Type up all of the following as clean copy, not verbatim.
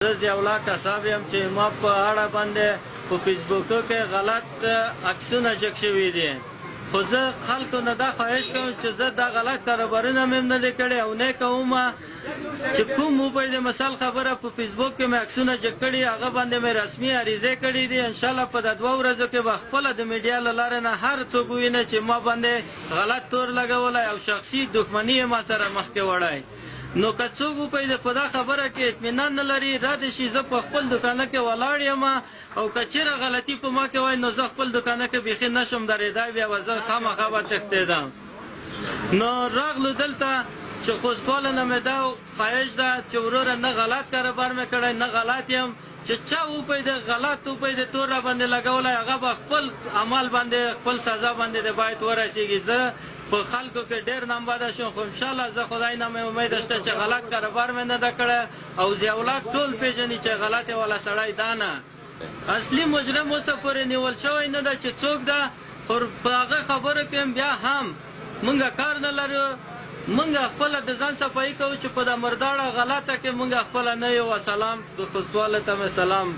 زه ضیاءالله قصاب یم چې ما په اړه باندې په فیسبوک کې غلط عکسونه جګ شوي دي، خو زه خلکو نه دا خواهش کوم چې زه دا غلط کاروبارونه مې هم نه دي کړي او نه کوم. چې کوم وبایي مثال خبره په فیسبوک کې مې عکسونه جګ کړي، هغه باندې مې رسمي عریضې کړي دي. انشاءالله په دا 2 ورځو کې به خپله د میډیا له لارې نه هر څوک وویني چې ما باندې غلط تور لګولی او شخصي دښمني یې ما سره مخکې وړی. نو که څوک وپوهېږي په دا خبره کې اطمینان نه لري، را دې شي، زه په خپل دوکانه کې ولاړ یم او که چېرې غلطي په ما کې وای نو زه خپل دوکانه کې بیخي نه شم درېدای، بیا به زه خامخا به تښتېدم. نو راغلو دلته چې خوستوالو نه مې دا خواهش ده چې وروره نه غلط کاروبار مې کړی نه غلط یم، چې چا وپوهېده غلط وپوهېده تور را باندې لګولی هغه به خپل عمل باندې خپل سزا باندې د باید ورسېږي. زه په خلکو کې ډېر نامبده شوم، خو انشاءالله زه خدای نه مې امید شته چې غلط کاروبار مې نه ده کړی او ضیاءالله ټول پېژني چې غلط والا سړی دا نه. اصلي مجرم اوسه پورې نیول شوی نه ده چې څوک ده، خو په هغه خبرو کې بیا هم مونږ کار نه لرو. مونږ خپله د ځان صفایي کوو چې په دا مرداړه غلطه کې مونږ خپله نه یو. سلام د خوستوالو ته مې سلام.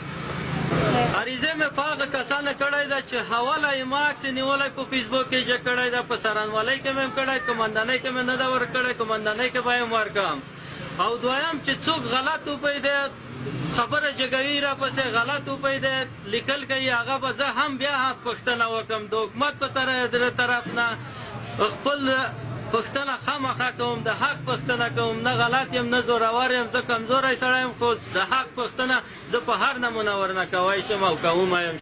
عریضې مې په هغه کسانو کړی ده چې حواله یې ما عکس یې نیولی په فیسبوک کې یې کړی ده، په څارنوالۍ کې مې هم کړی، قومندانۍ کې مې نه ده ورکړی، قومندانۍ کې به یې هم ورکړم. او دویم چې څوک غلط وپوهېده خبره جګوي را پسې غلط وپوهېده لیکل کوي، هغه به زه هم بیا هم پوښتنه وکړم د حکومت په طرف نه خپل پوښتنه خامخا کوم، د حق پوښتنه کوم. نه غلط یم نه زورور یم، زه کمزوری سړی یم، خو د حق پوښتنه زه په هر نمونه ورنه کوی شم او کوم یم.